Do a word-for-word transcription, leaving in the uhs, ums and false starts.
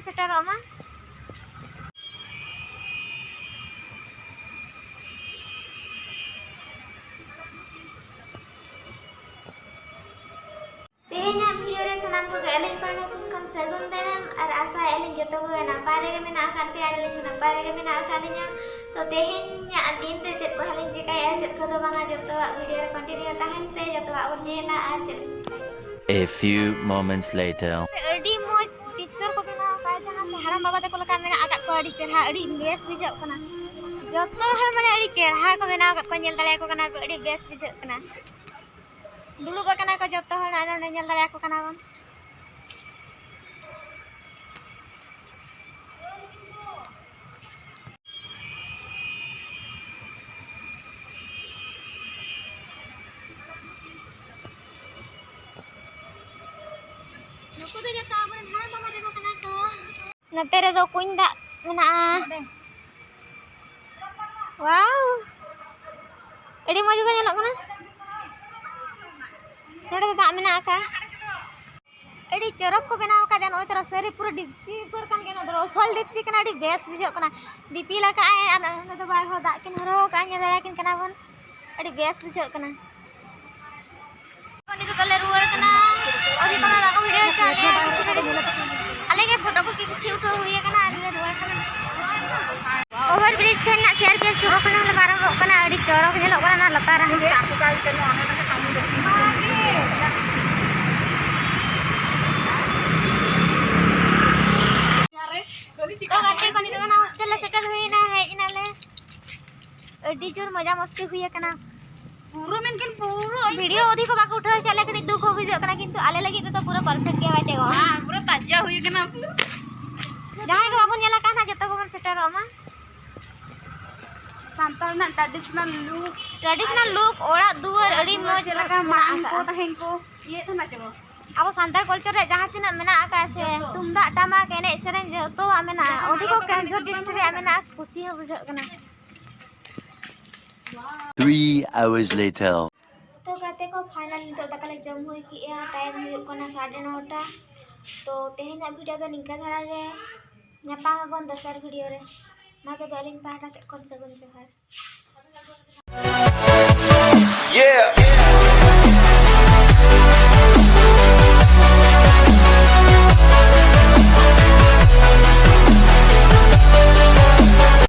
ᱥᱮᱴᱮᱨᱚᱜ ᱢᱟ᱾ ᱛᱮᱦᱮᱧᱟᱜ ᱵᱷᱤᱰᱤᱭᱳ ᱨᱮ ᱥᱟᱱᱟᱢ ᱠᱚᱜᱮ ᱟᱹᱞᱤᱧ ᱯᱟᱦᱴᱟ ᱥᱮᱱ ᱠᱷᱚᱱ ᱥᱟᱹᱜᱩᱱ ᱫᱟᱨᱟᱢ, ᱟᱨ ᱟᱥᱟᱭᱮᱫᱼᱟ ᱞᱤᱧ ᱡᱚᱛᱚ ᱠᱚᱜᱮ ᱱᱟᱯᱟᱭ ᱨᱮᱜᱮ ᱢᱮᱱᱟᱜ ᱟᱠᱟᱫ ᱯᱮᱭᱟ ᱟᱨ ᱟᱹᱞᱤᱧ ᱦᱚᱸ ᱱᱟᱯᱟᱭ ᱨᱮᱜᱮ ᱢᱮᱱᱟᱜ ᱟᱠᱟᱫ ᱞᱤᱧᱟ᱾ ᱛᱚ ᱛᱮᱦᱮᱧᱟᱜ ᱫᱤᱱ ᱨᱮ ᱪᱮᱫ ᱠᱚ ᱦᱟᱸᱜ ᱞᱤᱧ ᱪᱮᱠᱟᱭᱟ, ᱪᱮᱫ ᱠᱚᱫᱚ ᱵᱟᱝᱟ, ᱡᱚᱛᱚᱣᱟᱜ ᱵᱷᱤᱰᱤᱭᱳ ᱨᱮ ᱠᱚᱱᱴᱤᱱᱤᱭᱩ ᱛᱟᱦᱮᱱ ᱯᱮ, ᱡᱚᱛᱚᱣᱟᱜ ᱵᱚᱱ ᱧᱮᱞᱟ ᱟᱨ ᱪᱮᱫ ᱞᱤᱧ ᱪᱮᱠᱟᱭᱟ᱾ A few moments later. ᱟᱹᱰᱤ ᱢᱚᱡᱽ ᱯᱤᱠᱪᱟᱨ ᱠᱚ ᱵᱮᱱᱟᱣ ᱟᱠᱟᱫᱼᱟ, ᱡᱟᱦᱟᱸ ᱥᱮ ᱦᱟᱲᱟᱢ ᱵᱟᱵᱟ ᱛᱟᱠᱚ ᱞᱮᱠᱟ ᱢᱮᱱᱟᱜ ᱟᱠᱟᱫ ᱠᱚᱣᱟ, ᱟᱹᱰᱤ ᱪᱮᱦᱨᱟ, ᱟᱹᱰᱤ ᱵᱮᱥ ᱵᱩᱡᱷᱟᱹᱜ ᱠᱟᱱᱟ᱾ ᱡᱚᱛᱚ ᱦᱚᱲ ᱢᱟᱱᱮ ᱟᱹᱰᱤ ᱪᱮᱦᱨᱟ ᱠᱚ ᱵᱮᱱᱟᱣ ᱟᱠᱟᱫ ᱠᱚᱣᱟ, ᱧᱮᱞ ᱫᱟᱲᱮᱭᱟᱠᱚ ᱠᱟᱱᱟ ᱯᱮ, ᱟᱹᱰᱤ ᱵᱮᱥ ᱵᱩᱡᱷᱟᱹᱜ ᱠᱟᱱᱟ᱾ ᱫᱩᱲᱩᱵ ᱟᱠᱟᱱᱟ ᱠᱚ ᱡᱚᱛᱚ ᱦᱚᱲ, ᱟᱨ ᱱᱚᱰᱮ ᱧᱮᱞ ᱫᱟᱲᱮᱭᱟᱠᱚ ᱠᱟᱱᱟ ᱵᱚᱱ᱾ ᱱᱩᱠᱩ ᱫᱚ ᱡᱚᱛᱚ ᱟᱵᱚᱨᱮᱱ ᱦᱟᱲᱟᱢ ᱵᱟᱵᱟ ᱛᱟᱠᱚ ᱠᱟᱱᱟ ᱠᱚ᱾ ᱱᱚᱛᱮ ᱨᱮᱫᱚ ᱠᱩᱧ ᱫᱟᱜ ᱢᱮᱱᱟᱜᱼᱟ᱾ ᱱᱚᱰᱮ᱾ ᱣᱟᱣ! ᱟᱹᱰᱤ ᱢᱚᱡᱽ ᱜᱮ ᱧᱮᱞᱚᱜ ᱠᱟᱱᱟ᱾ ᱱᱚᱰᱮ ᱫᱚ ᱫᱟᱜ ᱢᱮᱱᱟᱜ ᱟᱠᱟᱫᱼᱟ᱾ ᱟᱹᱰᱤ ᱪᱚᱨᱚᱠ ᱠᱚ ᱵᱮᱱᱟᱣ ᱟᱠᱟᱫᱟ᱾ ᱱᱚᱜᱼᱚᱭ ᱛᱚᱨᱟ ᱥᱟᱹᱨᱤ ᱯᱩᱨᱟᱹ ᱰᱤᱯᱪᱤ ᱩᱛᱟᱹᱨ ᱠᱟᱱ ᱜᱮᱭᱟ᱾ ᱱᱚᱣᱟ ᱫᱚ ᱨᱚᱯᱷᱚᱞ ᱰᱤᱯᱪᱤ ᱠᱟᱱᱟ, ᱟᱹᱰᱤ ᱵᱮᱥ ᱵᱩᱡᱷᱟᱹᱜ ᱠᱟᱱᱟ᱾ ᱫᱤᱯᱤᱞ ᱟᱠᱟᱫ ᱟᱭ ᱟᱨ ᱱᱚᱰᱮ ᱫᱚ ᱵᱟᱨ ᱦᱚᱲ ᱫᱟᱜ ᱠᱤᱱ ᱦᱚᱨᱚ ᱟᱠᱟᱫᱼᱟ, ᱧᱮᱞ ᱫᱟᱲᱮᱭᱟᱠᱤᱱ ᱠᱟᱱᱟ ᱵᱚᱱ᱾ ᱟᱹᱰᱤ ᱵᱮᱥ ᱵᱩᱡᱷᱟᱹᱜ ᱠᱟᱱᱟ᱾ ᱱᱤᱛᱚᱜ ᱫᱚᱞᱮ ᱨᱩᱣᱟᱹᱲ ᱠᱟᱱᱟ᱾ ᱚᱫᱷᱤᱠ ᱚᱱᱟ ᱫᱟᱜ ᱠᱚ ᱵᱷᱤᱲᱟᱹᱣ ᱦᱚᱪᱚ ᱟᱞᱮᱭᱟ᱾ ᱟᱞᱮ ᱜᱮ ᱯᱷᱳᱴᱳ ᱠᱚ ᱠᱤᱪᱷᱩ ᱩᱴᱷᱟᱹᱣ ᱦᱩᱭ ᱟᱠᱟᱱᱟ ᱟᱨ ᱞᱮ ᱨᱩᱣᱟᱹᱲ ᱠᱟᱱᱟ᱾ ᱳᱵᱷᱟᱨ ᱵᱨᱤᱡᱽ ᱴᱷᱮᱱ ᱱᱟᱜ ᱥᱤ ᱟᱨ ᱯᱤ ᱮᱯᱷ ᱥᱩᱨ ᱠᱷᱚᱱ ᱞᱮ ᱯᱟᱨᱚᱢᱚᱜ ᱠᱟᱱᱟ᱾ ᱟᱹᱰᱤ ᱪᱚᱨᱚᱠ ᱧᱮᱞᱚᱜ ᱠᱟᱱᱟ ᱚᱱᱟ ᱞᱟᱛᱟᱨ ᱨᱮᱦᱚᱸ᱾ ᱛᱚ ᱜᱟᱛᱮ ᱠᱚ, ᱱᱤᱛᱚᱜ ᱫᱚ ᱱᱟᱜ ᱦᱳᱥᱴᱮᱞ ᱞᱮ ᱥᱮᱴᱮᱨ ᱦᱩᱭᱱᱟ, ᱦᱮᱡ ᱮᱱᱟᱞᱮ᱾ ᱟᱹᱰᱤ ᱡᱳᱨ ᱢᱚᱡᱟ ᱢᱚᱥᱛᱤ ᱦᱩᱭ ᱟᱠᱟᱱᱟ᱾ ᱯᱩᱨᱟᱹ ᱢᱮᱱᱠᱷᱟᱱ ᱯᱩᱨᱟᱹ ᱵᱷᱤᱰᱤᱭᱳ ᱚᱫᱷᱤᱠ ᱦᱚᱸ ᱵᱟᱠᱚ ᱩᱴᱷᱟᱹᱣ ᱦᱚᱪᱚᱭᱮᱫ ᱞᱮᱭᱟ, ᱠᱟᱹᱴᱤᱡ ᱫᱩᱠ ᱦᱚᱸ ᱵᱩᱡᱷᱟᱹᱜ ᱠᱟᱱᱟ, ᱠᱤᱱᱛᱩ ᱟᱞᱮ ᱞᱟᱹᱜᱤᱫ ᱛᱮᱫᱚ ᱯᱩᱨᱟᱹ ᱯᱟᱨᱯᱷᱮᱠᱴ ᱜᱮᱭᱟ, ᱵᱟᱝ ᱪᱮ ᱜᱚ? ᱦᱮᱸ, ᱯᱩᱨᱟᱹ ᱛᱟᱡᱟ ᱦᱩᱭ ᱠᱟᱱᱟ᱾ ᱡᱟᱦᱟᱸᱭ ᱠᱚ ᱵᱟᱵᱚᱱ ᱧᱮᱞ ᱟᱠᱟᱫ ᱱᱟᱜ, ᱡᱚᱛᱚ ᱜᱮᱵᱚᱱ ᱥᱮᱴᱮᱨᱚᱜ ᱢᱟ᱾ ᱥᱟᱱᱛᱟᱲ ᱨᱮᱱᱟᱜ traditional look᱾ Traditional look, ᱚᱲᱟᱜ ᱫᱩᱣᱟᱹᱨ ᱟᱹᱰᱤ ᱢᱚᱡᱽ ᱪᱮᱫ ᱞᱮᱠᱟ ᱢᱮᱱᱟᱜ ᱢᱟᱲᱟᱝ ᱠᱚ ᱟᱠᱟᱫᱼᱟ᱾ ᱛᱟᱦᱮᱸ ᱠᱚ ᱤᱭᱟᱹ ᱛᱟᱦᱮᱱᱟ ᱪᱮ ᱜᱚ? ᱟᱵᱚ ᱥᱟᱱᱛᱟᱲ culture ᱨᱮ ᱡᱟᱦᱟᱸ ᱛᱤᱱᱟᱹᱜ ᱢᱮᱱᱟᱜ ᱟᱠᱟᱫ ᱥᱮ, ᱡᱚᱛᱚ᱾ ᱛᱩᱢᱫᱟᱜ, ᱴᱟᱢᱟᱠ, ᱮᱱᱮᱡ, ᱥᱮᱨᱮᱧ, ᱡᱚᱛᱚᱣᱟᱜ ᱢᱮᱱᱟᱜᱼᱟ᱾ ᱡᱟᱦᱟᱸ ᱚᱫᱷᱤᱠ ᱠᱚ ᱠᱮᱣᱚᱱᱡᱷᱚᱨ ᱰᱤᱥᱴᱨᱤᱠᱴ ᱨᱮᱭᱟᱜ ᱢᱮᱱᱟᱜᱼᱟ, ᱠᱩᱥᱤ ᱦᱚᱸ ᱵᱩᱡᱷᱟᱹᱜ ᱠᱟᱱᱟ᱾ Three hours later. ᱛᱚ ᱜᱟᱛᱮ ᱠᱚ, finally ᱱᱤᱛᱚᱜ ᱫᱟᱠᱟ ᱞᱮ ᱡᱚᱢ ᱦᱩᱭ ᱠᱮᱜᱼᱟ᱾ ᱴᱟᱭᱤᱢ ᱦᱩᱭᱩᱜ ᱠᱟᱱᱟ ᱥᱟᱲᱮ ᱱᱚᱴᱟ᱾ ᱛᱚ ᱛᱮᱦᱮᱧᱟᱜ video ᱫᱚ ᱱᱤᱝᱠᱟᱹ ᱫᱷᱟᱨᱟ ᱜᱮ᱾ ᱧᱟᱯᱟᱢ ᱟᱵᱚᱱ ᱫᱚᱥᱟᱨ video ᱨᱮ᱾ ᱢᱟ ᱛᱚᱵᱮ ᱟᱹᱞᱤᱧ ᱯᱟᱦᱴᱟ ᱥᱮᱫ ᱠᱷᱚᱱ ᱥᱟᱹᱜᱩᱱ ᱡᱚᱦᱟᱨ᱾